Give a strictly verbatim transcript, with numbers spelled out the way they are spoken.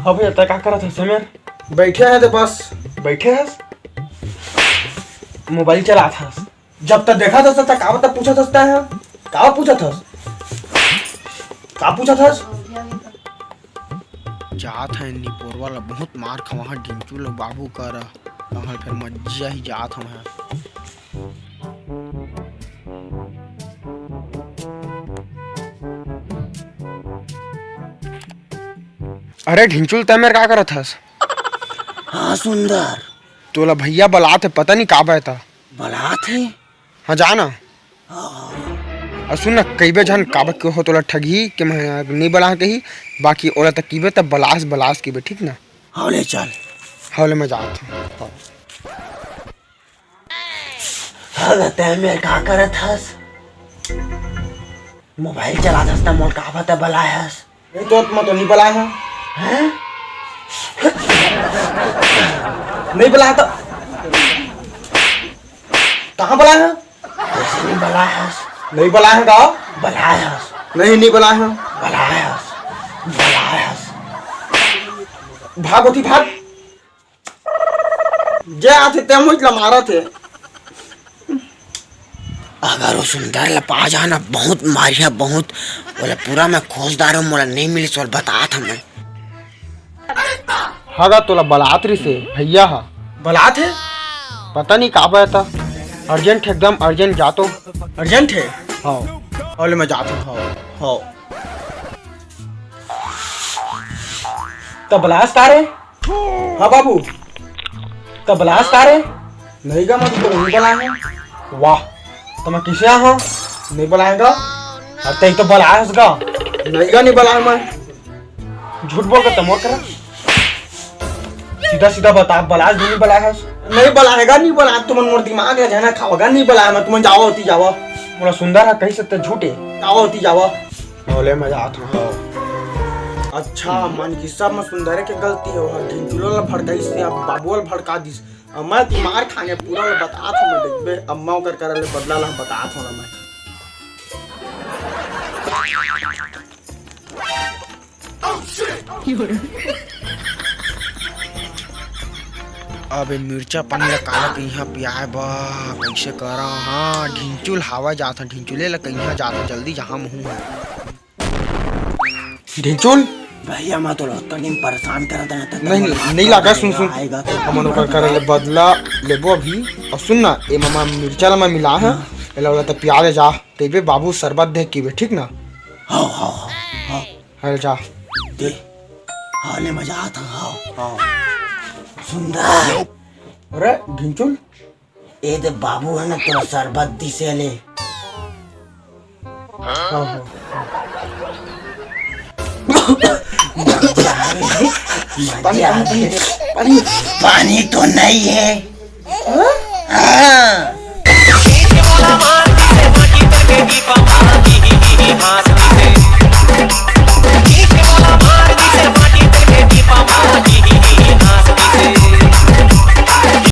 हाँ भैया, तैं का करत हस एमेर? बइठे हँव ते बस। बइठे हस? मोबाइल चलात हस? जब तक देखत हस, तब तक काबर तक पूछत हस तैं ह? काबर पूछत हस? का पूछत हस? जात हँव निपोरवा ला बहुत मार खवाहूँ, ढिंचू ला बाबू करा, तहाँ फेर मज्जा ही जात हँव। अरे ढिंचुल, तैं मेर का करत हस? हाँ सुंदर। तोला भैया बलात हे, पता नहीं काबर त। बलात हे? हाँ, जा ना। हाँ। अउ सुन ना, कहिबे झन काबर के हो तोला ठगही के मैं नहीं बलाहूँ कही, बाकी ओला त कहिबे त बलास, बलास कहिबे, ठीक ना? हव ले चल। हव ले, मैं जात हँव। हव, तैं मेर का करत हस? मोबाइल चलात हस त मोला काबर त बलाए हस? नहीं तो, मैं तो नहीं बलाए हँव। हैं? नहीं बलाए त कहाँ बलाए हँव? कइसे नहीं बलाए हस? नहीं बलाए हँव का? बलाए हस। नहीं, नहीं बलाए हँव। बलाए हस। बलाए हस। भाग ओती, भाग। जे आथे ते मुझ ला मारत हे। अगर वो सुंदर ला पा जा ना, बहुत मारिया, बहुत। ओला पूरा मैं खोज डारे हँव, मोला नहीं मिलिस, ओला बतात हँव मैं। हाँ गा, तोला बलात रिहिसे भैया हा। बलात हे? पता नहीं काबर त। अर्जेंट हे, एकदम अर्जेंट, जा तो। अर्जेंट हे? हाँ। हव ले, मैं जात हँव। हव, हव। त बलास का रे? हाँ बाबू। त बलास का रे? नहीं गा, मैं तो नहीं बलाए हँव। वाह, त मैं कइसे आए हँव? नहीं बलाए हँव गा। अरे तैं तो बलाए हस गा। नहीं गा, नहीं बलाए हँव मैं। झूठ बोल के त मोर करा। सीधा सीधा बता, बलाए हस कि नहीं बलाए हस? नहीं बलाए हँव गा, नहीं बलाए हँव। तुमन मोर दिमाग ला झन खावा गा, नहीं बलाए हँव मैं। तुमन जावा ओती, जावा। मोला सुंदर हा कहिस त झूठ हे। जावा ओती, जावा। हव ले, मैं जात हँव। अच्छा, मन की सब में सुंदर के गलती हे, वो ढिंचुलो ला भड़काइस हे, अब बाबू ला भड़का दिस। अब मैं तो मार खाने पूरा ला बतात हँव मैं, देखबे, अब मैं ओकर करा ले बदला ला बतात हँव ना मैं। अब ए मिर्चा पानी ला काला कइहाँ पियाए बा, कइसे करा? हाँ, ढिंचुल हावय जात हँव, ढिंचुले ला कइहाँ जात हँव, जल्दी जहाँ महूँ। ढिंचुल? भैया, मैं तो लौटता नहीं, परेशान करत रहता, नहीं, नहीं लागा, सुन, सुन। आएगा तो हमन ओकर करा ले बदला लेबो अभी। अउ सुन ना, ए ममा मिर्चा ला मैं मिला हँव, हाँ। एला ओला त पिया दे जा, कहिबे बाबू शरबत दे कहिबे, ठीक ना? हाँ, हाँ, हाँ, हाँ। अरे जा। दे। हाँ, ले, मैं जात हँव, हाँ। हाँ। सुंदर। अरे, ढिंचुल? ए दे बाबू हे ना, तोला शरबत दिस हे, ले। हाँ, हाँ। मजा आ गया। पानी, पानी, पानी, पानी। पानी तो नहीं है। हाँ? हाँ।